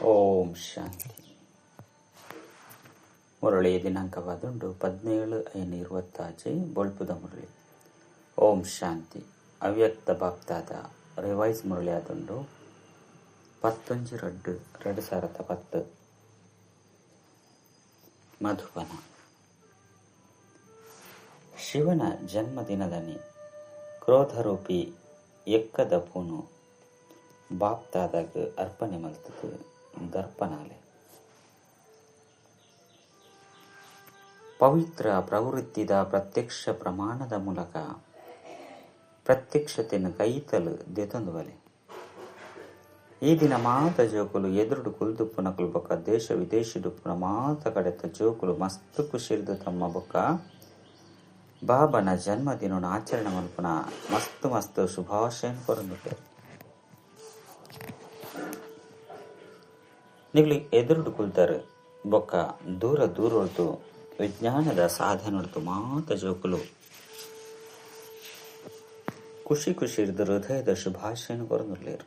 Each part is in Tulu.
ಓಂ ಶಾಂತಿ. ಮುರಳಿ ದಿನಾಂಕವಾದುಂಡು 17/5/25 ಬೊಳ್ಪುದ ಮುರಳಿ. ಓಂ ಶಾಂತಿ. ಅವ್ಯಕ್ತ ಬಾಪ್ತಾದ ರಿವೈಸ್ ಮುರಳಿ ಆದುಂಡು 11/2/2010 ಮಧುಬನ. ಶಿವನ ಜನ್ಮದಿನದನಿ ಕ್ರೋಧರೂಪಿ ಎಕ್ಕದ ಪೂನು ಬಾಪ್ತಾದಾಗ ಅರ್ಪಣೆ ಮಲ್ತದು ದರ್ಪಣಾಲೆ. ಪವಿತ್ರ ಪ್ರವೃತ್ತಿದ ಪ್ರತ್ಯಕ್ಷ ಪ್ರಮಾಣದ ಮೂಲಕ ಪ್ರತ್ಯಕ್ಷತೆಯನ್ನು ಕೈತಲು ದೆತೊಂದು ಬಲೆ. ಈ ದಿನ ಮಾತ ಜೋಕುಲು ಎದುರುಡು ಕುಲ್ದುಪ್ಪುನ ಬೊಕ್ಕ ದೇಶ ವಿದೇಶಿಡುಪ್ಪುನ ಮಾತ ಕಡೆತ ಜೋಕುಲು ಮಸ್ತ್ ಖುಷಿರ್ದು ತಮ್ಮ ಬೊಕ್ಕ ಬಾಬನ ಜನ್ಮದಿನ ಆಚರಣೆ ಮಲ್ಪುನ ಮಸ್ತ್ ಮಸ್ತ್ ಶುಭಾಶಯ ಕೊರಂದುಲ್ಲೆರ್. ನಿಗ್ಲಿ ಎದುರುಡು ಕುಲ್ತರ್ ಬೊಕ್ಕ ದೂರ ದೂರೊಡ್ದು ವಿಜ್ಞಾನದ ಸಾಧನೊಡ್ದು ಮಾತ ಜೋಕುಲು ಖುಷಿ ಖುಷಿರ್ದು ಹೃದಯದ ಶುಭಾಶಯನ ಕೊರಂದುಲ್ಲೆರ್.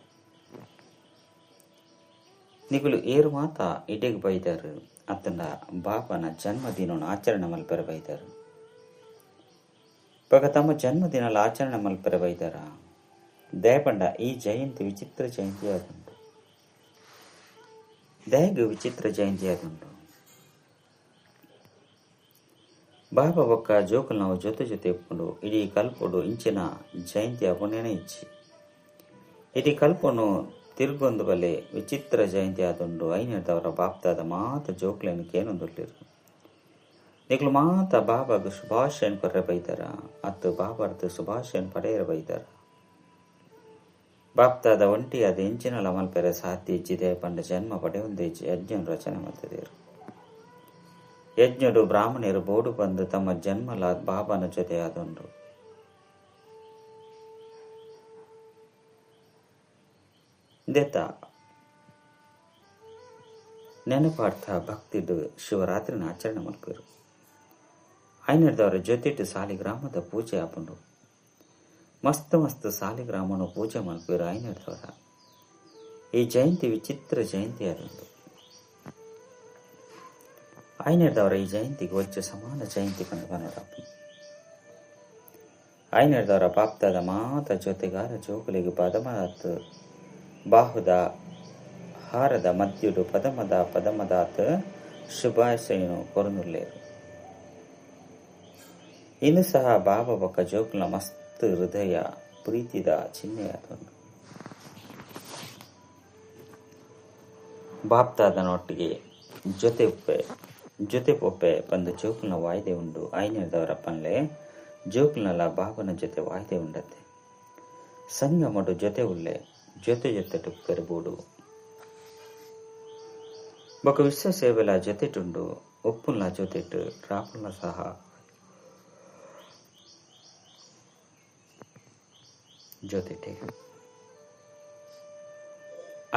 ನಿಗುಲು ಏರು ಮಾತ ಇಡೆಗ್ ಬೈದಾರು ಅತ್ತಂಡ ಬಾಬನ ಜನ್ಮದಿನ ಆಚರಣೆ ಮಲ್ಪೆರೆ ಬೈದಾರು. ಬೊಕ ತಮ್ಮ ಜನ್ಮದಿನ ಆಚರಣೆ ಮಲ್ಪೆರೆ ಬೈದಾರ. ದಯಪಂಡ ಈ ಜಯಂತಿ ವಿಚಿತ್ರ ಜಯಂತಿ ಆದುಂಡು. ದಯಗು ವಿಚಿತ್ರ ಜಯಂತಿ ಆದುಂಡು. ಬಾಬಾ ಬೊಕ್ಕ ಜೋಕುಲು ನಾವು ಜೊತೆ ಜೊತೆ ಉಪ್ಪುಂಡು ಇಡೀ ಕಲ್ಪೊಡು ಇಂಚಿನ ಜಯಂತಿ ಅಪುನೇನೆ ಇಜ್ಜಿ. ಇಡೀ ಕಲ್ಪೊನು ತಿರುಗೊಂದು ಬಲೆ ವಿಚಿತ್ರ ಜಯಂತಿ ಆದುಂಡು. ಐನೆಡ್ದವರ ಬಾಪ್ತಾದ ಮಾತ ಜೋಕ್ಲೆನ್ ಕೇನೊಂದುಲ್ಲೆರ್. ನಿಕ್ಲು ಮಾತ ಬಾಬಾಗ್ ಶುಭಾಶಯನ್ ಕೊರ್ರೆ ಬೈದಾರ ಅತ್ತು ಬಾಬಾರ್ದು ಶುಭಾಶಯನ್ ಪಡೆಯರ ಬೈದಾರ. ಬಾಪ್ತಾದ ಒಂಟಿಯಾದ ಎಂಚಿನಲ ಮಲ್ಪೆರೆ ಸಾಧ್ಯ ಇಜ್ಜಿದೆ ಪಂಡ ಜನ್ಮ ಪಡೆಯೊಂದು ಯಜ್ಞನ್ ರಚನೆ ಮಲ್ತುದೆರ್. ಯಜ್ಞಡು ಬ್ರಾಹ್ಮಣರು ಬೋಡು ಬಂದು ತಮ್ಮ ಜನ್ಮಲ ಬಾಬನ ಜೊತೆ ಆದುಂಡು. ದೆತ್ತ ನೆನಪಾರ್ಥ ಭಕ್ತಿಡು ಶಿವರಾತ್ರಿನ ಆಚರಣೆ ಮಲ್ಪೆರು. ಐನೆಡ್ದವರ ಜೊತೆಟು ಸಾಲಿಗ್ರಾಮದ ಪೂಜೆ ಆಪುಂಡು. ಮಸ್ತ್ ಮಸ್ತ್ ಸಾಲಿಗ್ರಾಮನು ಪೂಜೆ ಮಲ್ಪೆರು ಐನೆಡ್ದವರ. ಈ ಜಯಂತಿ ವಿಚಿತ್ರ ಜಯಂತಿ ಆದುಂಡು. ಐನೆಡ್ದವರ ಈ ಜಯಂತಿಗೆ ಒಚ್ಚ ಸಮಾನ ಜಯಂತಿ ಪಂದ್ ಪನೊಡಾಪುಂಡು. ಐನೆಡ್ದವರ ಬಾಪ್ತಾದ ಮಾತ ಜೊತೆಗಾರ ಜೋಕುಲೆಗ್ ಪದಮದಾತ್ ಬಾಹುದ ಹಾರದ ಮದ್ಯುಡು ಪದಮದ ಪದಮದಾತ್ ಶುಭಾಶಯನು ಕೊರನುಲ್ಲೆರ್. ಇಂದು ಸಹ ಬಾಬಾ ಬೊಕ್ಕ ಜೋಕುಲ್ನ ಮಸ್ತ್ ಹೃದಯ ಪ್ರೀತಿದ ಚಿಹ್ನೆಯಾದುಂಡು. ಬಾಪ್ತಾದನೊಟ್ಟಿಗೆ ಜೊತೆ ಜೊತೆ ಪೊಪ್ಪೆ ಪಂದ್ ಜೋಕುಲ್ನ ವಾಯ್ದೆ ಉಂಡು. ಐನೆಡ್ದವರ ಪನ್ಲೆ ಜೋಕುಲ್ನಲ ಬಾಬನ ಜೊತೆ ವಾಯ್ದೆ ಉಂಡತ್ತೆ. ಸಂಗಮಡು ಜೊತೆ ಉಲ್ಲೆ ಜೊತೆ ಜೊತೆ ಬೋಡು ಬೊಕ ವಿಶ್ವ ಸೇವೆಲ ಜೊತೆಟುಂಡು. ಉಪ್ಪುನ್ಲ ಜೊತೆಟ್ ರಾಪುನ್ಲ ಸಹ ಜೊತೆಟೆ.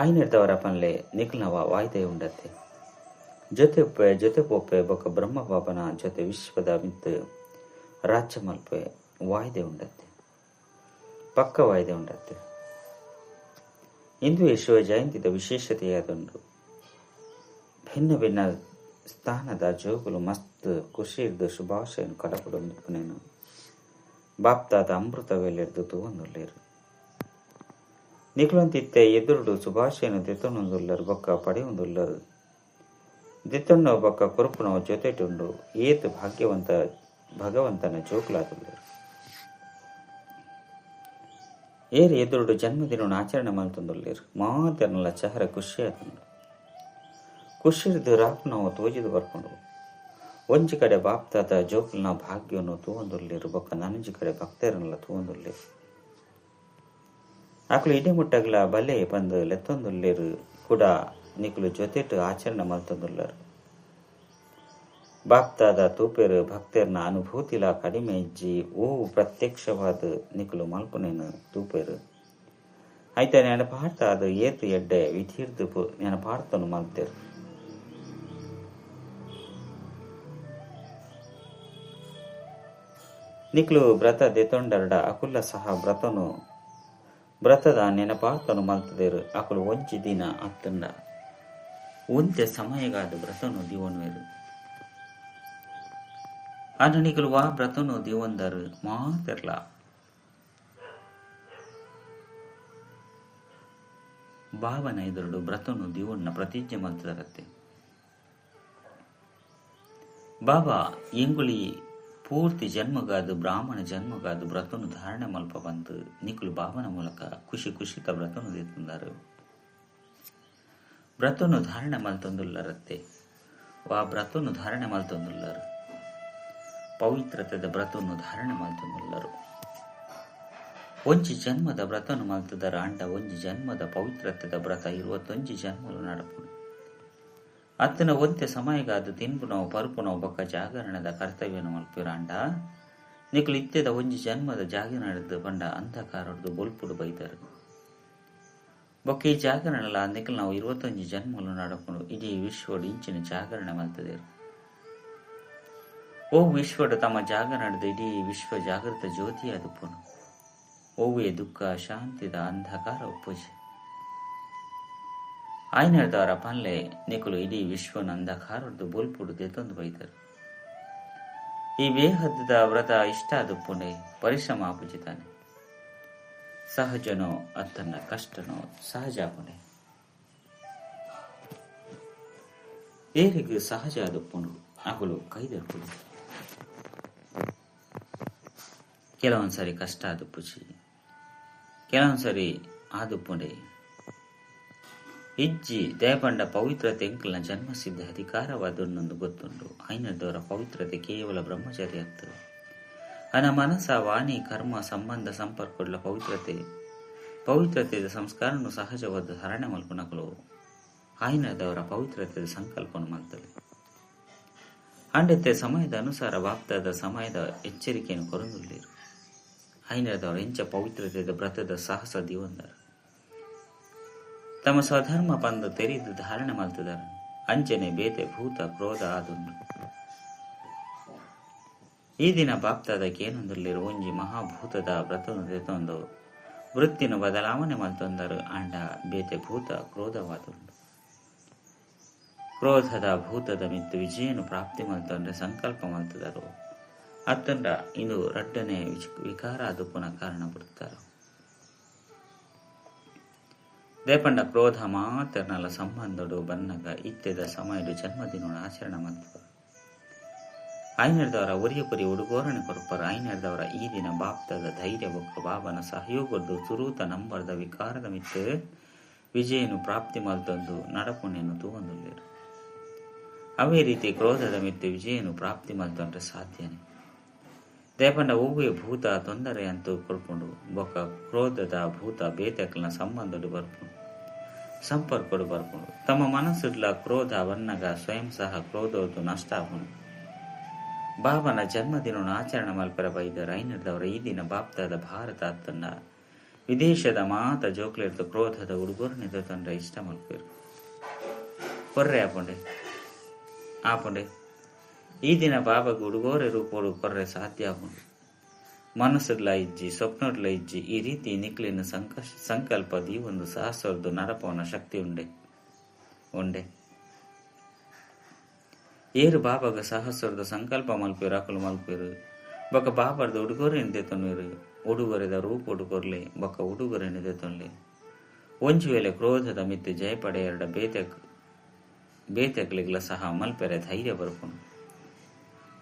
ಐನೆಡ್ದವರ ಪನ್ಲೆ ನಿಕ್ಲ್ನವ ವಾಯ್ದೆ ಉಂಡತ್ತೆ. ಜೊತೆ ಉಪ್ಪೆ ಜೊತೆ ಪೊಪ್ಪೆ ಬೊಕ ಬ್ರಹ್ಮ ಬಾಬನ ಜೊತೆ ವಿಶ್ವದ ಮಿತ್ತು ರಾಜ್ಯ ಮಲ್ಪೆ ವಾಯ್ದೆ ಉಂಡತ್ತೆ. ಪಕ್ಕ ವಾಯ್ದೆ ಉಂಡತ್ತೆ. ಇಂದು ಶಿವ ಜಯಂತಿದ ವಿಶೇಷತೆಯಾದುಂಡು. ಭಿನ್ನ ಭಿನ್ನ ಸ್ಥಾನದ ಜೋಗುಲು ಮಸ್ತ್ ಖುಷಿರ್ದು ಶುಭಾಶಯನು ಕಡಪುಡೊಂದುಪ್ಪುನೇನು ಬಾಪ್ತಾದ ಅಮೃತ ವೇಲೆರ್ದು ತೂವೊಂದುಲ್ಲೆರ್. ನಿಕ್ಲೊಂತಿತ್ತೆ ಎದುರುಡು ಶುಭಾಶಯನು ದೆತ್ತೊಂದುಲ್ಲರ್ ಬೊಕ್ಕ ಪಡೆಯೊಂದುಲ್ಲರ್. ದೆತ್ತೊಣ್ಣು ಬೊಕ್ಕ ಕೊರುಪುನವು ಜೊತೆಟುಂಡು. ಏತ್ ಭಾಗ್ಯವಂತ ಭಗವಂತನ ಜೋಕುಲಾದುಲ್ಲೆರ್. ಏರ್ ಎದುರುಡು ಜನ್ಮದಿನ ಆಚರಣೆ ಮಲ್ತೊಂದುಲ್ಲೆರ್. ಮಾತೆರ್ನಲ ಚಹರೆ ಖುಷಿಯಾದುಂಡು. ಖುಷಿರ್ದು ರಾಪುನವು ತೋಜಿದು ಬರ್ಪುಂಡು. ಒಂಜಿ ಕಡೆ ಬಾಪ್ತಾದ ಜೋಕುಲ್ನ ಭಾಗ್ಯವನ್ನು ತೂವೊಂದುಲ್ಲೆರ್ ಬೊಕ್ಕ ನನೊಂಜಿ ಕಡೆ ಭಕ್ತರನ್ಲ ತೂವೊಂದುಲ್ಲೆರ್. ಅಕುಲು ಇಡೆ ಮುಟ್ಟಗ್ಲ ಬಲೆ ಪಂದ್ ಲೆತ್ತೊಂದುಲ್ಲೆರ್ ಕೂಡ ನಿಕುಲು ಜೊತೆಟು ಆಚರಣೆ ಮಲ್ತೊಂದುಲ್ಲರ್. ಬಾಪ್ತಾದ ತೂಪೆರ್ ಭಕ್ತೆರ್ನ ಅನುಭೂತಿಲ ಕಡಿಮೆ ಇಜ್ಜಿ. ಓ ಪ್ರತ್ಯಕ್ಷವಾದ ನಿಕುಲು ಮಲ್ಪುನೇನು ತೂಪೆರ್. ಐತ ನೆನಪಾರ್ಥ ಅದು ಏತು ಎಡ್ಡೆ ವಿಧಿರ್ದು ನೆನಪಾರ್ಥನು ಮಲ್ತೆರ್. ನಿಕ್ಲು ವ್ರತ ದೆತೊಂಡರ್ಡ ಅಕುಲ್ಲ ಸಹ ವ್ರತನು ವ್ರತದ ನೆನಪಾರ್ಥನು ಮಲ್ತದೆರ್. ಅಕುಲು ಒಂಜಿ ದಿನ ಅತ್ತಂಡ ಒಂತೆ ಸಮಯಗಾದ ವ್ರತನು ದಿವೊನ್ವೆರು. ಆಂಡ ನಿಕುಲು ವಾ ವ್ರತನು ದಿವೊಂದರು ಮಾತೆರ್ಲ ಭಾವನ ಎದುರುಡು ವ್ರತನು ದಿವೊನ್ನ ಪ್ರತಿಜ್ಞೆ ಮಲ್ತದರತ್ತೆ. ಬಾಬಾ ಎಂಗುಳಿ ಪೂರ್ತಿ ಜನ್ಮಗಾದ ಬ್ರಾಹ್ಮಣ ಜನ್ಮಗಾದ ವ್ರತನು ಧಾರಣೆ ಮಲ್ಪ ಬಂದು ನಿಕುಲು ಭಾವನ ಮೂಲಕ ಖುಷಿ ಖುಷಿತ ವ್ರತನು ದಿತ್ತಂದರು. ವ್ರತನು ಧಾರಣೆ ಮಲ್ತೊಂದುಲ್ಲರತ್ತೆ. ವಾ ವ್ರತನು ಧಾರಣೆ ಮಲ್ತೊಂದುಲ್ಲರು ಪವಿತ್ರತೆದ ವ್ರತನು ಧಾರಣೆ ಮಲ್ತೊಂದುಲ್ಲರು. ಒಂಜಿ ಜನ್ಮದ ವ್ರತನು ಮಲ್ತದರ ಅಂಡ ಒಂಜಿ ಜನ್ಮದ ಪವಿತ್ರತೆದ ವ್ರತ 21 ಜನ್ಮಲು ನಡಪುನು. ಅತ್ತನ ಒಂತೆ ಸಮಯಗಾದ ತಿನ್ಪುನವು ಪರುಪುನವು ಬೊಕ್ಕ ಜಾಗರಣದ ಕರ್ತವ್ಯನು ಮಲ್ಪಿರಾಂಡ ನಿಕುಲು ಇತ್ತೆದ ಒಂಜಿ ಜನ್ಮದ ಜಾಗರಣದ ಪಂಡ ಅಂಧಕಾರದ್ದು ಬೊಲ್ಪುಡು ಬೈದರು. ಬೊಕ್ಕ ಈ ಜಾಗರಣಲ ನಿಕುಲು ನಾವು 21 ಜನ್ಮಲು ನಡಪುನು. ಇಡೀ ವಿಶ್ವಡು ಇಂಚಿನ ಜಾಗರಣೆ ಮಲ್ತದೇರು. ಓ ವಿಶ್ವಡು ತಮ್ಮ ಜಾಗರಣದ ಇಡೀ ವಿಶ್ವ ಜಾಗೃತ ಜ್ಯೋತಿ ಅದುಪುನು. ಒವ್ವೇ ದುಃಖ ಶಾಂತಿದ ಅಂಧಕಾರ ಒಪ್ಪುಜಿ. ಆಯ್ನದವರ ಪನ್ಲೆ ನಿಕುಲು ಇಡೀ ವಿಶ್ವನ ಅಂಧಕಾರದ್ದು ಬೊಲ್ಪುಡು ದೆತೊಂದು ಬೈದರು. ಈ ಬೇಹದ್ದ ವ್ರತ ಇಷ್ಟ ಅದುಪ್ಪುಂಡೆ ಪರಿಶ್ರಮ ಆಪುಜಿತಾನೆ. ಸಹಜನೋ ಅತ್ತನ್ನ ಕಷ್ಟನೋ ಸಹಜ ಆಪುಂಡೆ. ಏರಿಗೂ ಸಹಜ ಆದುಪ್ಪುಂಡು ಅಗುಲು ಕೈದರ್ಪುಡು. ಕೆಲವೊಂದ್ಸರಿ ಕಷ್ಟ ಆದುಪ್ಪುಜಿ, ಕೆಲವೊಂದ್ಸರಿ ಆದುಪ್ಪುಂಡೆ. ಇಜ್ಜಿ ದಯಪಂಡ ಪವಿತ್ರತೆ ಎಂಕಲ್ನ ಜನ್ಮಸಿದ್ಧ ಅಧಿಕಾರವಾದೊಂದು ಗೊತ್ತುಂಡು. ಐನದವರ ಪವಿತ್ರತೆ ಕೇವಲ ಬ್ರಹ್ಮಚರ್ಯ ಅತ್ತು. ಅನ ಮನಸ ವಾಣಿ ಕರ್ಮ ಸಂಬಂಧ ಸಂಪರ್ಕಗಳ ಪವಿತ್ರತೆ ಪವಿತ್ರತೆಯ ಸಂಸ್ಕಾರನು ಸಹಜವಾದ ಧಾರಣೆ ಮಲ್ಪುನಕಲು ಆಯ್ನದವರ ಪವಿತ್ರತೆಯ ಸಂಕಲ್ಪನು ಮಲ್ತದೆ. ಅಂಡತೆ ಸಮಯದ ಅನುಸಾರ ವಾಪ್ತಾದ ಸಮಯದ ಎಚ್ಚರಿಕೆಯನ್ನು ಕೊರೊಂದುಲ್ಲೇರು. ಐನದವರ ಎಂಚ ಪವಿತ್ರತೆಯ ವ್ರತದ ಸಾಹಸ ದಿವಂದರು. ತಮ್ಮ ಸ್ವಧರ್ಮ ಪಂದು ತೆರಿದು ಧಾರಣೆ ಮಲ್ತದಾರ. ಅಂಚನೆ ಬೇತೆ ಭೂತ ಕ್ರೋಧ ಆದುಂಡು. ಈ ದಿನ ಬಾಪ್ತಾದ ಕೇನೊಂದುಲ್ಲಿರು ಒಂಜಿ ಮಹಾಭೂತದ ವ್ರತನು ತೆತೊಂದು ವೃತ್ತಿನ ಬದಲಾವಣೆ ಮಲ್ತೊಂದರು. ಆಂಡ ಬೇತೆ ಭೂತ ಕ್ರೋಧವಾದುಂಡು. ಕ್ರೋಧದ ಭೂತದ ಮಿತ್ತು ವಿಜಯನು ಪ್ರಾಪ್ತಿ ಮಲ್ತೊಂದ್ರೆ ಸಂಕಲ್ಪ ಮಲ್ತದರು. ಅತ್ತಂಡ ಇಂದು ರಡ್ಡನೆ ವಿಕಾರ ಅದುಪುನ ಕಾರಣ ಬಿಡ್ತಾರ. ದೇಪಂಡ ಕ್ರೋಧ ಮಾತರ್ನಲ ಸಂಬಂಧಡು ಬನ್ನಗ ಇತ್ತೆದ ಸಮಯಡು ಜನ್ಮದಿನ ಆಚರಣೆ ಮಾಡ್ತಾರೆ. ಐನರ್ದವರ ಒರಿಯ ಪುರಿ ಉಡುಗೋರಣೆ ಕೊರಪರ. ಐನರ್ದವರ ಈ ದಿನ ಬಾಪ್ತದ ಧೈರ್ಯ ಬೊಕ್ಕ ಬಾಬನ ಸಹಯೋಗದ್ದು ಸುರೂತ ನಂಬರ್ದ ವಿಕಾರದ ಮಿತ್ತು ವಿಜಯನು ಪ್ರಾಪ್ತಿ ಮಲ್ತೊಂದು ನಡಪುಣೆಯನ್ನು ತೂವೊಂದುಲ್ಲೇರು. ಅವೇ ರೀತಿ ಕ್ರೋಧದ ಮಿತ್ತು ವಿಜಯನು ಪ್ರಾಪ್ತಿ ಮಲ್ತೊಂಡ್ರೆ ಸಾಧ್ಯನೆ. ದೇಪಂಡ ಒವ್ವೇ ಭೂತ ತೊಂದರೆ ಅಂತೂ ಕೊಡ್ಕೊಂಡು ಬೊಕ್ಕ ಕ್ರೋಧದ ಭೂತ ಬೇತಕ್ಲನ ಸಂಬಂಧಡು ಬರ್ಪುಂಡು ಸಂಪರ್ಕಡು ಬರ್ಪುಂಡು. ತಮ್ಮ ಮನಸ್ಸುಡ್ಲ ಕ್ರೋಧ ವನ್ನಗ ಸ್ವಯಂ ಸಹ ಕ್ರೋಧೋದು ನಷ್ಟ ಆಪುಂಡು. ಬಾಬನ ಜನ್ಮದಿನ ಆಚರಣೆ ಮಲ್ಪರ ಬೈದರ. ಐನರ್ದವರ ಈ ದಿನ ಬಾಪ್ತಾದ ಭಾರತ ಅತ್ತಂಡ ವಿದೇಶದ ಮಾತ ಜೋಕ್ಲೆರ್ದು ಕ್ರೋಧದ ಉಡುಗೊರೆನೆ ತೊಂದರೆ ಇಷ್ಟ ಮಲ್ಪೇರು. ಕೊರ್ರೆ ಆಪುಂಡೆ ಆಪುಂಡೆ. ಈ ದಿನ ಬಾಬಾಗ ಉಡುಗೊರೆ ರೂಪೋಡು ಕೊರ್ರೆ ಸಾಧ್ಯ ಆಪುಂಡು. ಮನಸ್ಸುಡ್ಲ ಇಜ್ಜಿ ಸ್ವಪ್ನಡ್ಲ ಇಜ್ಜಿ ಈ ರೀತಿ ನಿಕ್ಲಿನ ಸಂಕಲ್ಪ ದೀವೊಂದು ಸಾಹಸದ್ದು ನಡಪವನ ಶಕ್ತಿ ಉಂಡೆ ಉಂಡೆ. ಏರು ಬಾಬಾಗ ಸಾಹಸದ ಸಂಕಲ್ಪ ಮಲ್ಪೇರು ಅಕಲು ಮಲ್ಪೇರು. ಬೊಕ್ಕ ಬಾಬಾರ್ದ ಉಡುಗೊರೆಯನ್ನು ದೆತೊನ್ವೇರು. ಉಡುಗೊರೆದ ರೂಪ ಉಡುಗೊರ್ಲೆ ಬೊಕ್ಕ ಉಡುಗೊರೆಯನ್ನು ದೆತೊನ್ಲೆ. ಒಂಜಿ ವೇಳೆ ಕ್ರೋಧದ ಮಿತ್ತು ಜಯ ಪಡೆಯರಡ ಬೇತೆಕ್ಲಿಗ್ಲ ಸಹ ಮಲ್ಪೆರೆ ಧೈರ್ಯ ಬರ್ಪುಂಡು.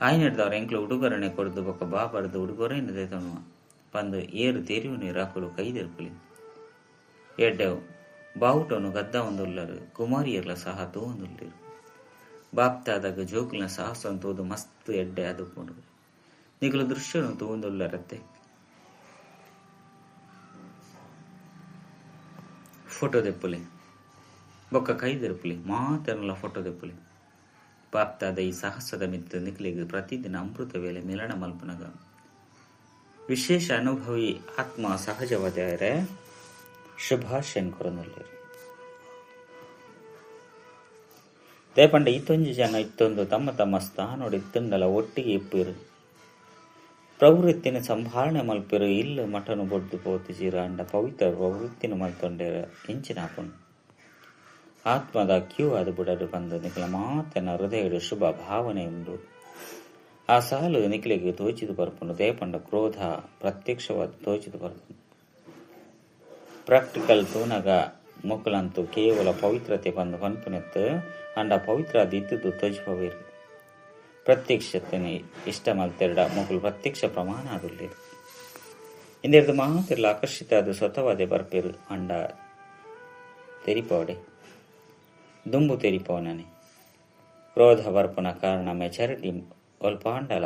ಆಯ್ನಡ್ದವ್ರ ಎಂಕ್ಲು ಉಡುಗೊರೆನೆ ಕೊಡ್ದು ಬೊಕ್ಕ ಬಾಬಾರ್ದ ಉಡುಗೊರೆಯನ್ನು ದೆತೊನ್ನುವ ಪಂದು ಏರು ತೆರಿವು ನೀರು ಅಕಲು ಕೈದೆರ್ಪುಲಿ. ಎಡ್ಡೆವು ಬಾವುಟನು ಗದ್ದ ಒಂದುಲ್ಲರು ಕುಮಾರಿಯರ್ಲ ಸಹ ತೂವೊಂದುಲ್ಲೇರು. ಬಾಪ್ತಾದಾಗ ಜೋಕುಲ್ನ ಸಾಹಸ ತೋದು ಮಸ್ತ್ ಎಡ್ಡೆ ಅದುಪುಂಡು. ನಿಕುಲು ದೃಶ್ಯನು ತೂವೊಂದುಲ್ಲರತ್ತೆ. ಫೋಟೋ ದೆಪ್ಪುಲೆ ಬೊಕ್ಕ ಕೈದೆರ್ಪುಲೆ ಮಾತನ್ಲ ಫೋಟೋ ದೆಪ್ಪುಲೆ. ಬಾಪ್ತಾದ ಈ ಸಾಹಸದ ಮಿತ್ತು ನಿಕ್ಲಿಗ್ ಪ್ರತಿದಿನ ಅಮೃತ ವೇಳೆ ಮಿಲನ ಮಲ್ಪುನಗ ವಿಶೇಷ ಅನುಭವಿ ಆತ್ಮ ಸಹಜವಾದರೆ ಶುಭಾಶಯನ್ ಕೊರೊಂದುಲ್ಲೆರ್. ದೇಪಂಡ ಇತ್ತೊಂಜಿ ಜನ ಇತ್ತೊಂದು ತಮ್ಮ ತಮ್ಮ ಸ್ಥಾನೋಡು ಇತ್ತುಂಡಲ ಒಟ್ಟಿಗೆ ಇಪ್ಪಿರು. ಪ್ರವೃತ್ತಿನ ಸಂಭಾಳನೆ ಮಲ್ಪಿರು. ಇಲ್ಲ ಮಠನು ಬೊಡ್ದು ಪೋತುಜೀರ ಅಂಡ ಪವಿತ್ರ ಪ್ರವೃತ್ತಿನ ಮಲ್ತೊಂಡೇರ ಇಂಚಿನ ಆಪುಂಡು. ಆತ್ಮದ ಕ್ಯೂ ಆದ ಬುಡಡು ಬಂದು ನಿಕಲ ಮಾತನ ಹೃದಯಡು ಶುಭ ಭಾವನೆ ಉಂಡು. ಆ ಸಾಲು ನಿಕಲಿಗೆ ತೋಚಿದು ಬರ್ಪುಂಡು. ದೇಪಂಡ ಕ್ರೋಧ ಪ್ರತ್ಯಕ್ಷವಾದ ತೋಚಿದು ಬರ್ಪುಂಡು. ಪ್ರಾಕ್ಟಿಕಲ್ ತೂನಗ ಮೊಕ್ಕಲಂತೂ ಕೇವಲ ಪವಿತ್ರತೆ ಬಂದು ಪನ್ಪುನೆತ್ತು ಅಂಡ ಪವಿತ್ರ ದಿತ್ತದು ತೋಜಿಪವೇರು. ಪ್ರತ್ಯಕ್ಷತೆನೆ ಇಷ್ಟ ಮಲ್ತೆರಡ ಮೊಕಲು ಪ್ರತ್ಯಕ್ಷ ಪ್ರಮಾಣ ಆದುಲ್ಲೇರು. ಇಂದೆರ್ದು ಮಾತಿರ್ಲ ಆಕರ್ಷಿತ ಅದು ಸ್ವತವಾದೆ ಬರ್ಪೇರು ಅಂಡ ತೆರಿಪವಡೆ ದುಂಬು ತೆರಿಪವನನೆ. ಕ್ರೋಧ ಬರ್ಪುನ ಕಾರಣ ಮೆಚಾರಿಟಿ ಒಲ್ಪಾಂಡಲ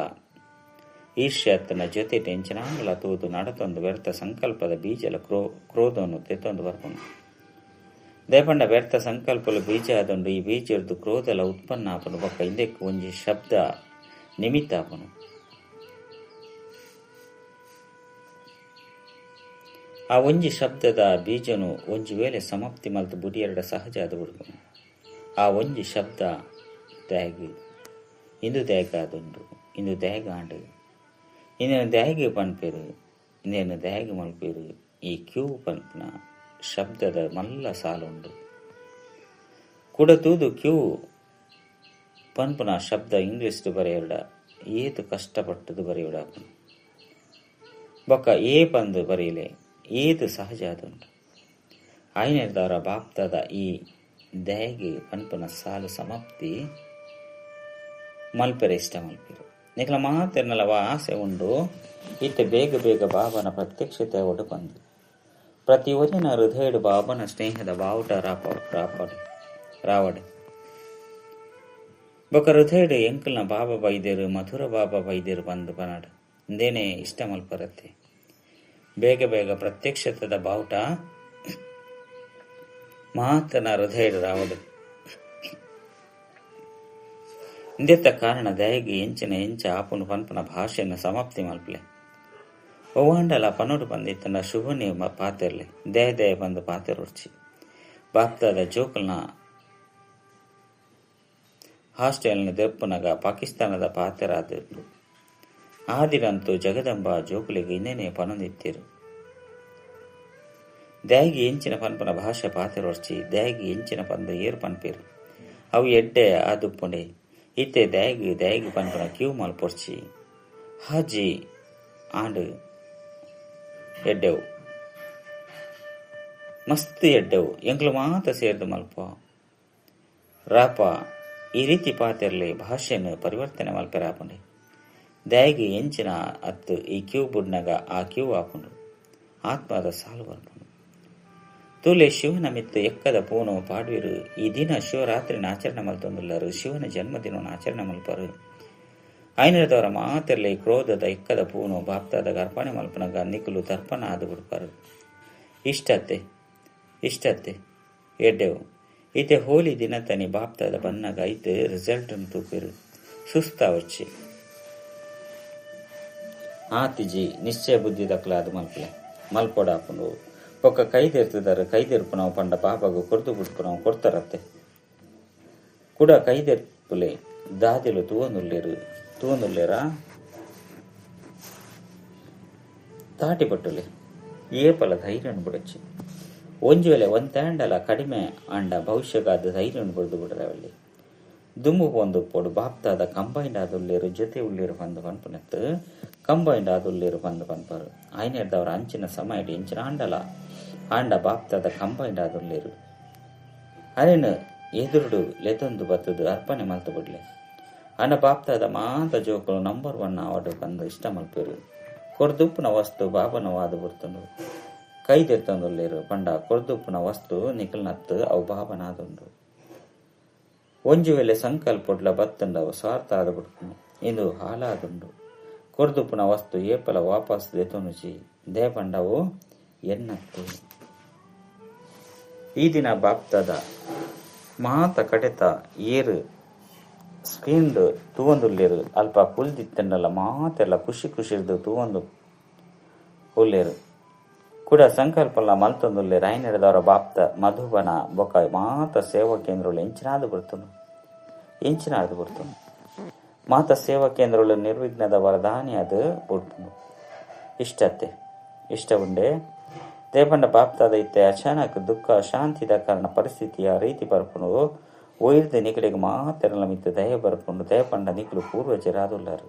ಈರ್ಷ್ಯತನ ಜೊತೆ ಟೆನ್ಷನಾಂಗಲ ತೂದು ನಡತೊಂದು ವ್ಯರ್ಥ ಸಂಕಲ್ಪದ ಬೀಜಲ ಕ್ರೋಧವನ್ನು ತೆತ್ತೊಂದು ಬರ್ಪುನು. ದೇಪಂಡ ವ್ಯರ್ಥ ಸಂಕಲ್ಪಲು ಬೀಜ ಆದೊಂಡು ಈ ಬೀಜರ್ದು ಕ್ರೋಧಲ ಉತ್ಪನ್ನ ಆಪನು ಬೊಕ್ಕ ಇಂದೆಕ್ ಒಂಜಿ ಶಬ್ದ ನಿಮಿತ್ತ ಆಪನು. ಆ ಒಂಜಿ ಶಬ್ದದ ಬೀಜನು ಒಂಜಿ ವೇಳೆ ಸಮಾಪ್ತಿ ಮಲ್ತು ಬುಡಿಯರಡ ಸಹಜ ಆದ ಬಿಡ್ಪುನು. ಆ ಒಂಜಿ ಶಬ್ದ ತ್ಯಾಗ ಇಂದು ತ್ಯಾಗ ಆದುಂಡು, ಇಂದು ತ್ಯಾಗ ಆಂಡು, ಇಂದೇನು ತ್ಯಾಗ ಪನ್ಪೇರು, ಇಂದೇನು ತ್ಯಾಗ ಮಲ್ಪೇರು. ಈ ಕ್ಯೂ ಪನ್ಪುನ ಶಬ್ದದ ಮಲ್ಲ ಸಾಲುಂಡು. ಕೂಡ ತೂದು ಕ್ಯೂ ಪನ್ಪುನ ಶಬ್ದ ಇಂಗ್ಲೀಷ್ ಬರೆಯಡ ಏತು ಕಷ್ಟಪಟ್ಟದು ಬರೆಯಡ ಬೊಕ್ಕ ಏ ಪಂದು ಬರೆಯಲೆ ಏತು ಸಹಜ ಆದುಂಡು. ಆಯ್ನೆದಾರ ಬಾಪ್ತದ ಈ ದಯಗೆ ಪನ್ಪುನ ಸಾಲು ಸಮಾಪ್ತಿ ಮಲ್ಪೆರೆ ಇಷ್ಟ ಮಲ್ಪೆರು. ನಿಕಲ ಮಾತೆರ್ನಲವ ಆಸೆ ಉಂಡು ಇತ್ತೆ ಬೇಗ ಬೇಗ ಬಾಬನ ಪ್ರತ್ಯಕ್ಷತೆ ಒಡು ಬಂದು ಪ್ರತಿ ಒರಿನ ಹೃದಯಡು ಬಾಬನ ಸ್ನೇಹದ ಬಾವುಟ ರಾವಡೆ ಬೊಕ ಹೃದಯಡು ಎಂಕಲ್ನ ಬಾಬಾ ಬೈದೇರು ಮಧುರ ಬಾಬಾ ಬೈದೇರು ಬಂದು ಬನಾಡು ಇಂದೇನೆ ಇಷ್ಟ ಮಲ್ಪರತ್ತೆ. ಬೇಗ ಬೇಗ ಪ್ರತ್ಯಕ್ಷತದ ಬಾವುಟ ಮಾತನ ಹೃದಯಡು ರಾವಡು. ಇಂದೆತ್ತ ಕಾರಣ ದಯಗೆ ಎಂಚಿನ ಎಂಚ ಆಪುನು ಪನ್ಪನ ಭಾಷೆಯನ್ನು ಸಮಾಪ್ತಿ ಮಲ್ಪಲೆ. ಒವ್ವಾಂಡಲ ಪನೋಡು ಬಂದಿತ್ತನ ಶುಭನೆ ಪಾತೆರ್ಲೆ ದಯ ದಯ ಬಂದು ಪಾತೆರೊರ್ಚಿ ಬಾಪ್ತಾದ ಜೋಕಲ್ನ ಹಾಸ್ಟೆಲ್ನ ದೆಪ್ಪುನಗ ಪಾಕಿಸ್ತಾನದ ಪಾತೆರಾದಿರು. ಆದಿರಂತೂ ಜಗದಂಬ ಜೋಕುಲಿಗೆ ಇನ್ನೇನೆ ಪನೊಂದಿತ್ತಿರು. ದಯಗೆ ಎಂಚಿನ ಪನ್ಪನ ಭಾಷೆ ಪಾತೆರೊರ್ಚಿ ದಯಗೆ ಎಂಚಿನ ಪಂದು ಏರು ಪನ್ಪೇರು ಅವು ಎಡ್ಡೆ ಆದುಪ್ಪುಂಡೆ ಇತ್ತೆ ದಯಗೆ ದಯಗೆ ಪನ್ಪನ ಕ್ಯೂ ಮಲ್ಪೊರ್ಚಿ ಹಾಜಿ ಆಂಡು ಎಡ್ಡೆವು ಮಸ್ತ್ ಎಡ್ಡೆವು ಎಂಕ್ಲು ಮಾತ ಸೇರ್ದು ಮಲ್ಪ ರಾಪ ಈ ರೀತಿ ಪಾತೆರ್ಲೆ ಭಾಷೆಯನ್ನು ಪರಿವರ್ತನೆ ಮಲ್ಪೆರಾಪುಂಡೆ. ದಯಗೆ ಎಂಚಿನ ಅತ್ತು ಈ ಕ್ಯೂ ಬುಡ್ನಗ ಆ ಕ್ಯೂ ಆಪುಂಡು ಆತ್ಮದ ಸಾಲು ಬರ್ಪುಂಡು. ತೂಲೆ ಶಿವನ ಮಿತ್ತು ಎಕ್ಕದ ಪೂನು ಪಾಡ್ವಿರು. ಈ ದಿನ ಶಿವರಾತ್ರಿನ ಆಚರಣೆ ಮಲ್ತೊಂದುಲ್ಲರು, ಶಿವನ ಜನ್ಮದಿನವನ್ನು ಆಚರಣೆ ಮಲ್ಪರು. ಐನರದವರ ಮಾತೆರ್ಲೆ ಕ್ರೋಧದ ಎಕ್ಕದ ಪೂನು ಬಾಪ್ತಾದ ಅರ್ಪಣೆ ಮಲ್ಪನಗ ನಿಕುಲು ತರ್ಪಣ ಆದು ಬಿಡ್ಪಾರು. ಇಷ್ಟತ್ತೆ ಇಷ್ಟತ್ತೆ ಎಡ್ಡೆವು ಇತೆ ಹೋಲಿ ದಿನ ತನಿ ಬಾಪ್ತಾದ ಬನ್ನಗ ಐತೆ ರಿಸಲ್ಟ್ ತೂಪಿರು ಸುಸ್ತಾವಚ್ಚಿ ಆತಿಜಿ ನಿಶ್ಚಯ ಬುದ್ಧಿ ದಕ್ಕಲಾದ ಮಲ್ಪಲೆ ಮಲ್ಪೊಡಾಪುಂಡು. ಒಕ್ಕ ಕೈದೆರ್ತಿದ್ದಾರೆ ಕೈದೆರ್ಪುನವು ಪಂಡ ಪಾಪಗು ಕೊರ್ದು ಬಿಡ್ಪುನವು ಕೊಡ್ತಾರತ್ತೆ. ಕೂಡ ಕೈದೆರ್ಪುಲೆ ದಾದಿಲು ತೂವೊಂದುಲ್ಲೇರು ತೂವೊಂದುಲ್ಲೇರ ತಾಟಿ ಪಟ್ಟುಲೆ ಏಪಲ ಧೈರ್ಯನು ಬಿಡಚ್ಚಿ. ಒಂಜಿ ವೇಳೆ ಒಂತಾಂಡಲ ಕಡಿಮೆ ಅಂಡ ಭವಿಷ್ಯಗಾದ ಧೈರ್ಯನು ಬಿಡ್ದು ಬಿಡರವಲ್ಲಿ ದುಂಬು ಪೊಂದು ಪೊಡು ಬಾಪ್ತಾದ ಕಂಬೈಂಡ್ ಆದುಲ್ಲೇರು ಜೊತೆ ಉಳ್ಳೇರು ಬಂದು ಪನ್ಪುನೆತ್ತು ಕಂಬೈಂಡ್ ಆದುಲ್ಲೇರು ಬಂದು ಪನ್ಪರು. ಆಯ್ನೆರ್ದವರ ಅಂಚಿನ ಸಮಯ ಎಂಚಿನ ಆಂಡಲ ಆಂಡ ಬಾಪ್ತಾದ ಕಂಬೈಂಡ್ ಆದುಲ್ಲೇರು ಅರೇನು ಎದುರುಡು ಲೆತೊಂದು ಬತ್ತದು ಅರ್ಪಣೆ ಮಲ್ತು ಬಿಡ್ಲೆ. ಅಂಡ ಬಾಪ್ತಾದ ಮಾತ ಜೋಕುಲು ನಂಬರ್ 1 ಆವಡು ಬಂದು ಇಷ್ಟ ಮಲ್ಪೇರು. ಕೊರ್ದುಪ್ಪುನ ವಸ್ತು ಬಾಬನವಾದ ಬಿಡ್ತುಂಡು ಕೈದೆತ್ತೊಂದುಲ್ಲೇರು ಪಂಡ ಕೊರ್ದುಪ್ಪುನ ವಸ್ತು ನಿಕಲ್ನತ್ತು ಅವು ಬಾಬನಾದುಂಡು. ಒಂಜಿ ವೇಳೆ ಸಂಕಲ್ಪೊಡ್ಲ ಬತ್ತುಂಡವು ಸ್ವಾರ್ಥ ಆದ ಬಿಡ್ಪುನು ಇಂದು ಹಾಲಾದುಂಡು. ಕೊರ್ದುಪ್ಪುನ ವಸ್ತು ಏಪಲ ವಾಪಸ್ ದೆತೊನುಜಿ ದೇಪಂಡವು ಎನ್ನತ್ತು. ಈ ದಿನ ಬಾಪ್ತದ ಮಾತ ಕಡೆತ ಏರು ಸ್ಕ್ರೀನ್ ತೂವೊಂದುಲ್ಲೇರು ಅಲ್ಪ ಕುಲ್ದಿತ್ತಂಡಲ ಮಾತೆಲ್ಲ ಖುಷಿ ಖುಷಿರ್ದು ತೂವೊಂದು ಉಲ್ಲೇರು. ಕೂಡ ಸಂಕಲ್ಪಲ್ಲ ಮಲ್ತೊಂದುಲ್ಲೇರು. ಐನೆಡೆದವರ ಬಾಪ್ತ ಮಧುಬನ ಬೊಕ್ಕ ಮಾತ ಸೇವಾ ಕೇಂದ್ರಗಳು ಎಂಚಿನಾದು ಬರ್ತುಂಡು ಎಂಚಿನಾದು ಬರ್ತುಂಡು. ಮಾತ ಸೇವಾ ಕೇಂದ್ರಗಳು ನಿರ್ವಿಘ್ನದ ವರದಾನಿ ಅದು ಬುಡ್ಪುಂಡು. ಇಷ್ಟತ್ತೆ ಇಷ್ಟ ಉಂಡೆ ದೇಪಂಡ ಬಾಪ್ತಾದ ಇತ್ತೆ ಅಚಾನಕ್ ದುಃಖ ಶಾಂತಿದ ಕಾರಣ ಪರಿಸ್ಥಿತಿಯ ರೀತಿ ಬರ್ಪುಂಡು ಒಯ್ದು ನಿಕಲಿಗೆ ಮಾತ್ರ ಮಿತ್ತು ದಯ ಬರ್ಪುಂಡು ದಯಪಂಡ ನಿಕಲು ಪೂರ್ವಜರಾದುಲ್ಲಾರು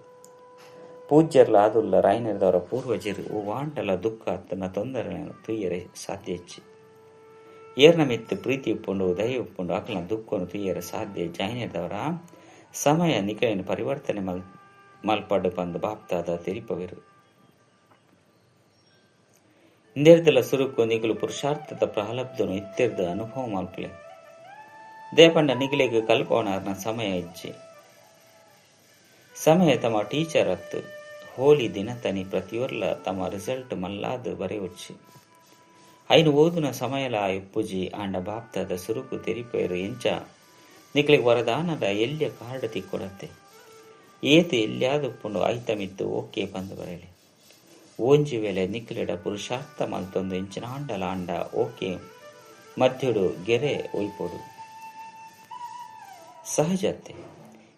ಪೂಜ್ಯರ್ಲ ಆದುಲ್ಲ ರಾಯನಿರ್ದವರ ಪೂರ್ವಜರು ಓ ವಾಂಟಲ ದುಃಖ ತನ್ನ ತೊಂದರೆ ತುಯ್ಯರೆ ಸಾಧ್ಯ ಹೆಚ್ಚು ಏರ್ನ ಮಿತ್ತು ಪ್ರೀತಿ ಉಪ್ಪುಂಡು ದಯ ಉಪ್ಪುಂಡು ಅಕಲ್ನ ದುಃಖನು ತುಯ್ಯರೆ ಸಾಧ್ಯ ಜಾಯಿನಿರ್ದವರ ಸಮಯ ನಿಕಲಿನ ಪರಿವರ್ತನೆ ಮಲ್ಪಡು ಬಂದು ಬಾಪ್ತಾದ ತೆರಿಪವಿರು ಇಂದೆರ್ದಲ ಸುರುಕು ನಿಕಲು ಪುರುಷಾರ್ಥದ ಪ್ರಾಲಬ್ಧನು ಇತ್ತೆರ್ದ ಅನುಭವ ಮಲ್ಪಲೆ ದೇಪಂಡ ನಿಗಲಿಗೆ ಕಲ್ಪವನಾರ್ನ ಸಮಯ ಇಜ್ಜಿ ಸಮಯ ತಮ್ಮ ಟೀಚರ್ ಅತ್ತು ಹೋಲಿ ದಿನ ತನಿ ಪ್ರತಿಯೊರ್ಲ ತಮ್ಮ ರಿಸಲ್ಟ್ ಮಲ್ಲಾದ ಬರೆಯೊಚ್ಚಿ ಐನು ಓದುನ ಸಮಯಲ ಇಪ್ಪುಜಿ ಆಂಡ ಬಾಪ್ತಾದ ಸುರುಕು ತೆರಿಪೇರು ಎಂಚ ನಿಕಲಿಗೆ ವರದಾನದ ಎಲ್ಲಿಯ ಕಾರ್ಡ್ ತಿಕ್ಕೊಡತ್ತೆ ಏತು ಎಲ್ಲಿಯಾದುಪ್ಪುಂಡು ಐತಮಿತ್ತು ಓಕೆ ಬಂದು ಬರೆಯಲಿ ಓಂಜಿ ವೇಳೆ ನಿಕ್ಲೆಡ ಪುರುಷಾರ್ಥ ಮಲ್ತೊಂದು ಇಂಚಿನ ಆಂಡಲ ಆಂಡ ಓಕೆ ಮಧ್ಯುಡು ಗೆರೆ ಒಯ್ಪೊಡು ಸಹಜತೆ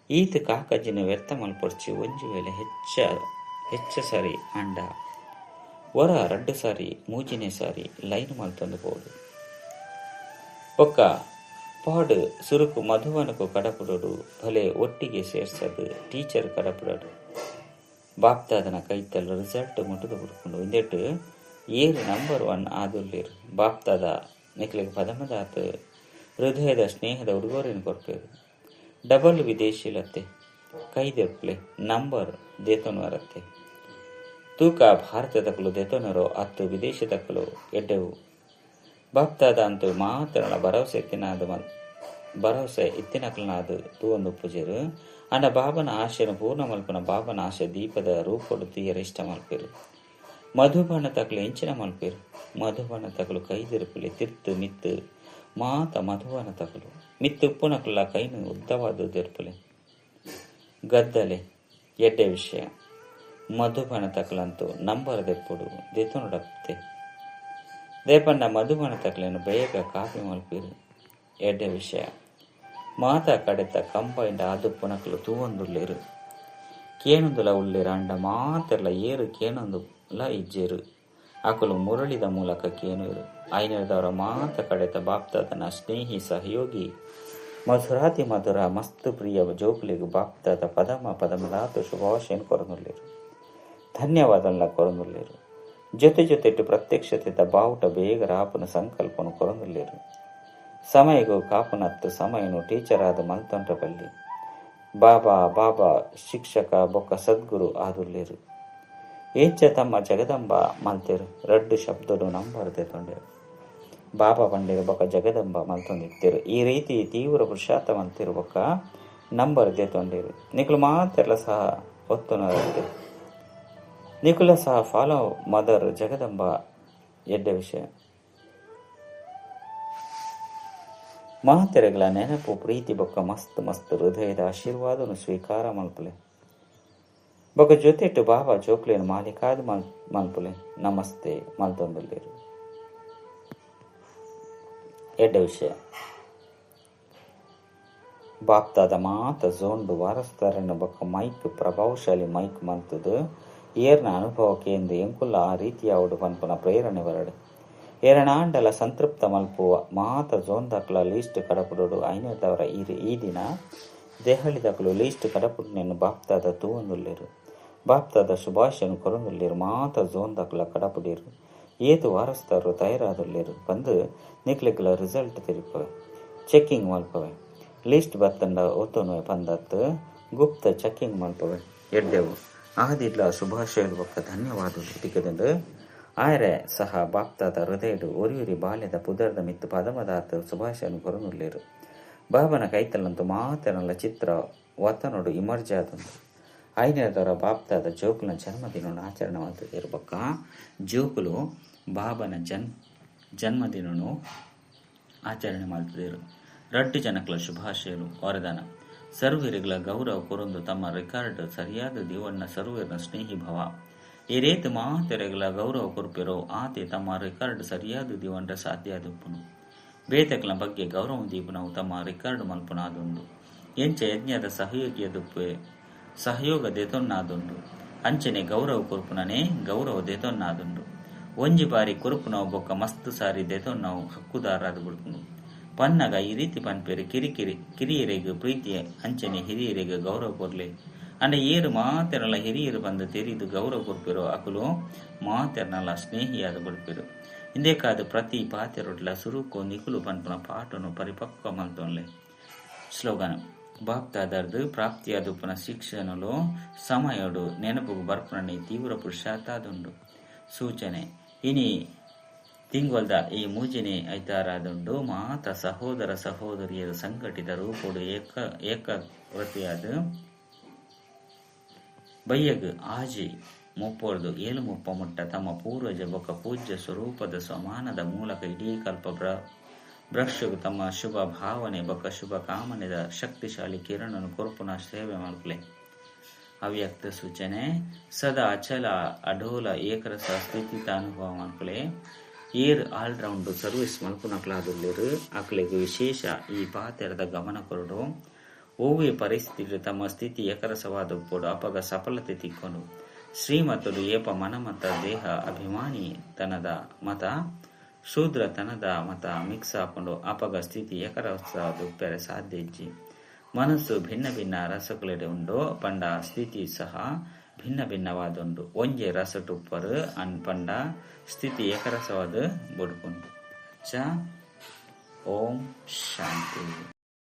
ಈತ ಕಾಕಜಿನ ವ್ಯರ್ಥ ಮಲ್ಪೊಡ್ಚಿ ಒಂಜಿ ವೇಳೆ ಹೆಚ್ಚ ಹೆಚ್ಚ ಸಾರಿ ಅಂಡ ವರ ರಡ್ಡು ಸಾರಿ ಮೂಜಿನೇ ಸಾರಿ ಲೈನ್ ಮಲ್ತೊಂದು ಪೋಡು ಒಕ್ಕ ಪಾಡು ಸುರುಕು ಮಧುವನಕು ಕಡಪುಡೋಡು ಭಲೆ ಒಟ್ಟಿಗೆ ಸೇರ್ಸದು ಟೀಚರ್ ಕಡಪುಡೋಡು ಬಾಪ್ತಾದನ ಕೈತಲ್ ರಿಸಲ್ಟ್ ಮುಟ್ಟುದು ಬಿಡ್ಕೊಂಡು ಇಂದೆಟ್ಟು ಏರು ನಂಬರ್ 1 ಆದುಲ್ಲಿರು ಬಾಪ್ತಾದ ನಿಕ್ಲಿಗೆ ಪದಮದಾತ ಹೃದಯದ ಸ್ನೇಹದ ಉಡುಗೊರೆಯನ್ನು ಕೊರ್ಪೇರು ಡಬಲ್ ವಿದೇಶಿಲತ್ತೆ ಕೈದೆರ್ಪ್ಲೆ ನಂಬರ್ ದೇತೋನರತ್ತೆ ತೂಕ ಭಾರತದಕ್ಕಲು ದೆತೋನರೋ ಅತ್ತು ವಿದೇಶದಕ್ಕಲು ಎಡ್ಡೆವು ಬಾಪ್ತಾದ ಅಂತೂ ಮಾತ್ರನ ಭರವಸೆ ಎತ್ತಿನಾದ ಭರವಸೆ ಇತ್ತಿನಕಲನಾದ ತೂವೊಂದು ಪೂಜೆರು ಅಂಡ ಬಾಬನ ಆಶೆನ ಪೂರ್ಣ ಮಲ್ಪನ ಬಾಬನ ಆಶೆ ದೀಪದ ರೂಪಡು ತೀಯರ ಇಷ್ಟ ಮಲ್ಪೇರು ಮಧುಬಣ್ಣ ತಕಲು ಎಂಚಿನ ಮಲ್ಪೇರು ಮಧುಬಣ್ಣ ತಕಲು ಕೈದಿರುಪುಲೆ ತಿರ್ತು ಮಿತ್ತು ಮಾತ ಮಧುವನ ತಕಲು ಮಿತ್ತು ಉಪ್ಪುನಕಲ ಕೈನು ಉದ್ದವಾದ ದೆರ್ಪುಲೆ ಗದ್ದಲೆ ಎಡ್ಡೆ ವಿಷಯ ಮಧುಬಣ ತಕಲಂತೂ ನಂಬರ್ ದೆಪ್ಪುಡು ದೆತೊನಡಪ್ತೆ ದೇಪಂಡ ಮಧುಬಣ ತಕಲೇನು ಬೇಗ ಕಾಪಿ ಮಲ್ಪೀರು ಎಡ್ಡೆ ವಿಷಯ ಮಾತಾ ಕಡೆತ ಕಂಬೈಂಡ ಆದುಪ್ಪುನಕಲು ತೂವೊಂದುಲ್ಲೇರು ಕೇಣುಂದುಲ ಉಲ್ಲೇರು ಅಂಡ ಮಾತೆರ್ಲ ಏರು ಕೇಣೊಂದುಲ ಇಜ್ಜೇರು ಅಕಲು ಮುರಳಿದ ಮೂಲಕ ಕೇನುರು ಐನರ್ದವರ ಮಾತ ಕಡೆತ ಬಾಪ್ತಾದನ ಸ್ನೇಹಿ ಸಹಯೋಗಿ ಮಧುರಾತಿ ಮಧುರ ಮಸ್ತು ಪ್ರಿಯ ಜೋಕುಲಿಗೆ ಬಾಪ್ತಾದ ಪದಮ ಪದಮದಾತು ಶುಭಾಶಯನ ಕೊರನುಲ್ಲೇರು ಧನ್ಯವಾದಲ್ಲ ಕೊರನುಲ್ಲೇರು ಜೊತೆ ಜೊತೆಟ್ಟು ಪ್ರತ್ಯಕ್ಷತೆದ ಬಾವುಟ ಬೇಗ ರಾಪನ ಸಂಕಲ್ಪನು ಕೊರನುಲ್ಲೇರು ಸಮಯಗೂ ಕಾಪುನತ್ತು ಸಮಯನು ಟೀಚರ್ ಆದ ಮಲ್ತೊಂಡ್ರ ಬಲ್ಲಿ ಬಾಬಾ ಬಾಬಾ ಶಿಕ್ಷಕ ಬೊಕ್ಕ ಸದ್ಗುರು ಆದುಲ್ಲೇರು ಏಂಚ ತಮ್ಮ ಜಗದಂಬ ಮಲ್ತೇರು ರಡ್ಡು ಶಬ್ದಡು ನಂಬರ್ದೆ ತೊಂಡೇರು ಬಾಬಾ ಬಂಡೇರು ಬೊಕ್ಕ ಜಗದಂಬ ಮಲ್ತೊಂದಿತ್ತೇರು ಈ ರೀತಿ ತೀವ್ರ ಪುರುಷಾರ್ಥ ಮಲ್ತಿರು ಬೊಕ್ಕ ನಂಬರ್ದೆ ತೊಂಡೇರು ನಿಕುಲು ಮಾತೆಲ್ಲ ಸಹ ಒತ್ತುನರತ್ತೆ ನಿಕುಲ ಸಹ ಫಾಲೋ ಮದರ್ ಜಗದಂಬ ಎಡ್ಡೆ ವಿಷಯ ಮಹತ್ತೆರೆಗಳ ನೆನಪು ಪ್ರೀತಿ ಬೊಕ್ಕ ಮಸ್ತ್ ಮಸ್ತ್ ಹೃದಯದ ಆಶೀರ್ವಾದನು ಸ್ವೀಕಾರ ಮಲ್ಪಲೆ ಬೊಕ್ಕ ಜೊತೆಟ್ಟು ಬಾಬಾ ಜೋಕ್ಲೇನು ಮಾಲಿಕಾದ ಮಲ್ಪಲೆ ನಮಸ್ತೆ ಮಲ್ತೊಂದುಲ್ಲೇರು ಎಡ್ಡೆ ವಿಷಯ ಬಾಪ್ತಾದ ಮಾತ ಝೋಂಡು ವಾರಸ್ತಾರನ್ನು ಬೊಕ್ಕ ಮೈಕ್ ಪ್ರಭಾವಶಾಲಿ ಮೈಕ್ ಮಲ್ತದು ಏರ್ನ ಅನುಭವಕ್ಕೆ ಎಂದು ಎಂಕುಲ್ಲ ಆ ರೀತಿಯಾವುಡು ಪನ್ಪುನ ಪ್ರೇರಣೆ ಬರಡು ಏರಣಾಂಡಲ ಸಂತೃಪ್ತ ಮಲ್ಪುವ ಮಾತ ಝೋನ್ದಕ್ಲ ಲೀಸ್ಟ್ ಕಡಪುಡೋಡು ಐನದವರ ಈ ದಿನ ದೆಹಲಿದಕಲು ಲೀಸ್ಟ್ ಕಡಪುಡ್ನೆನ್ನು ಬಾಪ್ತಾದ ತೂವೊಂದುಲ್ಲೇರು ಬಾಪ್ತಾದ ಶುಭಾಶಯನು ಕೊರೊಂದುಲ್ಲೇರು ಮಾತ ಝೋನ್ದಕ್ಲ ಕಡಪುಡೀರು ಏತು ವಾರಸ್ತಾರು ತಯಾರಾದುಲ್ಲೇರು ಬಂದು ನಿಕ್ಲಿಕ್ಲ ರಿಸಲ್ಟ್ ತಿರುಪವೆ ಚೆಕ್ಕಿಂಗ್ ಮಲ್ಪವೆ ಲೀಸ್ಟ್ ಬತ್ತಂಡ ಒತ್ತೊನುವೆ ಪಂದತ್ತು ಗುಪ್ತ ಚೆಕ್ಕಿಂಗ್ ಮಲ್ಪವೆ ಎಡ್ಡೆವು ಆದಿಡ್ಲ ಶುಭಾಶಯಲು ಬೊಕ್ಕ ಧನ್ಯವಾದಗಳು ತಿಕ್ಕದಂದು ಆಯರೆ ಸಹ ಬಾಪ್ತಾದ ಹೃದಯಡು ಒರಿಯುರಿ ಬಾಲ್ಯದ ಪುದರ್ದ ಮಿತ್ತು ಪದಮದಾತ ಶುಭಾಶಯನು ಕೊರನುಲ್ಲೇರು ಬಾಬನ ಕೈತಲ್ಲಂತು ಮಾತನಲ್ಲ ಚಿತ್ರ ವತನೋಡು ಇಮರ್ಜ್ ಆದಂತು ಐನದವರ ಬಾಪ್ತಾದ ಜೋಕುಲ ಜನ್ಮದಿನ ಆಚರಣೆ ಮಾಡ್ತಿರ್ಬಕ್ಕ ಜೋಕುಲು ಬಾಬನ ಜನ್ಮದಿನನು ಆಚರಣೆ ಮಾಡ್ತಿದ್ರು ರಡ್ಡು ಜನಕಲ ಶುಭಾಶಯಲು ವರದಾನ ಸರ್ವೀರಿಗಳ ಗೌರವ ಕೊರೊಂದು ತಮ್ಮ ರೆಕಾರ್ಡ್ ಸರಿಯಾದ ದೇವಣ್ಣ ಸರ್ವೀರ್ನ ಸ್ನೇಹಿ ಭವ ಈ ರೇತು ಮಾತೆರೆಗಳ ಗೌರವ ಕೊರ್ಪಿರೋ ಆತೆ ತಮ್ಮ ರೆಕಾರ್ಡ್ ಸರಿಯಾದ ದಿವಂಡ ಸಾಧ್ಯ ಆದಪ್ಪನು ಬೇತಕ್ಲ ಬಗ್ಗೆ ಗೌರವ ದೀಪನವು ತಮ್ಮ ರೆಕಾರ್ಡ್ ಮಲ್ಪನಾದುಂಡು ಎಂಚ ಯಜ್ಞದ ಸಹಯೋಗಿಯದುಪ್ಪೆ ಸಹಯೋಗ ದೆತೊನ್ನಾದುಂಡು ಅಂಚನೆ ಗೌರವ ಕೊರ್ಪುನನೇ ಗೌರವ ದೆತೊನ್ನಾದುಂಡು ಒಂಜಿ ಬಾರಿ ಕೊರ್ಪುನವು ಬೊಕ್ಕ ಮಸ್ತ್ ಸಾರಿ ದೆತೊನ್ನವು ಹಕ್ಕುದಾರಾದ್ ಬುಡ್ಪುಂಡು. ಪನ್ನಗ ಈ ರೀತಿ ಪನ್ಪೆರ್ ಕಿರಿಯೆರೆಗ್ ಪ್ರೀತಿ ಅಂಚನೆ ಹಿರಿಯೆರೆಗ್ ಗೌರವ ಕೊರ್ಲೆ. ಆಂಡ ಏರ್ ಮಾತೆರ್ನಲ ಹಿರಿಯೆರ್ ಪಂದ್ ತೆರಿದ್ ಗೌರವ ಕೊರ್ಪೆರೋ ಅಕುಲು ಮಾತೆರ್ನಲ ಸ್ನೇಹಿಯಾದ್ ಬುಡ್ಪೆರ್. ಇಂದೆಕಾದ್ ಪ್ರತಿ ಪಾತೆರೊಡ್ಲ ಸುರುಕು ನಿಕುಲು ಪನ್ಪುನ ಪಾಠೊನು ಪರಿಪಕ್ವ ಮಲ್ತೊನ್ಲೆ. ಸ್ಲೋಗನ್ ಬಾಪ್ದಾದಾರ್ದ್ ಪ್ರಾಪ್ತಿಯಾದುಪ್ಪುನ ಶಿಕ್ಷಣಲು ಸಮಯೊಡು ನೆನಪುಗು ಬರ್ಪುನನೇ ತೀವ್ರ ಪುರುಷಾರ್ಥ ಆದುಂಡು. ಸೂಚನೆ ಇನಿ ತಿಂಗೊಲ್ದ ಈ ಮೂಜನೇ ಐತಾರಾದುಂಡು. ಮಾತ ಸಹೋದರ ಸಹೋದರಿಯರು ಸಂಘಟಿತ ರೂಪೊಡು ಏಕವೃತ್ತಿಯಾದ್ ಬಯ್ಯಗ್ 6:30 7:30 ಮುಟ್ಟ ತಮ್ಮ ಪೂರ್ವಜ ಬೊಕ್ಕ ಪೂಜ್ಯ ಸ್ವರೂಪದ ಸ್ವಮಾನದ ಮೂಲಕ ಇಡೀ ಕಲ್ಪ ವೃಕ್ಷಗ್ ತಮ್ಮ ಶುಭ ಭಾವನೆ ಬೊಕ್ಕ ಶುಭ ಕಾಮನೆದ ಶಕ್ತಿಶಾಲಿ ಕಿರಣನು ಕೊರ್ಪುನ ಸೇವೆ ಮಲ್ಪುಲೆ. ಅವ್ಯಕ್ತ ಸೂಚನೆ ಸದಾ ಅಚಲ ಅಡೋಲ ಏಕರಸ ಸ್ಥಿತಿತ ಅನುಭವ ಮಲ್ಪುಲೆ. ಏರ್ ಆಲ್ ರೌಂಡ್ ಸರ್ವಿಸ್ ಮಲ್ಪುನಕುಲಾದುಲ್ಲೆರ್ ಅಕ್ಲೆಗ್ ವಿಶೇಷ ಈ ಪಾತೆರದ ಗಮನ ಕೊರೊಡು. ಒವ್ವೇ ಪರಿಸ್ಥಿತಿಡ್ ತಮ್ಮ ಸ್ಥಿತಿ ಏಕರಸವಾದ್ ಉಪ್ಪೊಡು ಅಪಗ ಸಫಲತೆ ತಿಕ್ಕುಂಡು. ಶ್ರೀಮತೊಡು ಏಪ ಮನಮತ ದೇಹ ಅಭಿಮಾನಿ ತನದ ಮತ ಶೂದ್ರ ತನದ ಮತ ಮಿಕ್ಸ್ ಆಪುಂಡು ಅಪಗ ಸ್ಥಿತಿ ಏಕರಸವಾದ್ ಉಪ್ಪೆರೆ ಸಾಧ್ಯ ಇಜ್ಜಿ. ಮನಸ್ಸು ಭಿನ್ನ ಭಿನ್ನ ರಸಕುಲೆಡ್ ಉಂಡು ಪಂಡ ಸ್ಥಿತಿ ಸಹ ಭಿನ್ನ ಭಿನ್ನವಾದುಂಡು. ಒಂಜೆ ರಸಟು ಉಪ್ಪರು ಪಂಡ ಸ್ಥಿತಿ ಏಕರಸವಾದ್ ಬುಡ್ಪುಂಡು. ಚ ಓಂ ಶಾಂತಿ.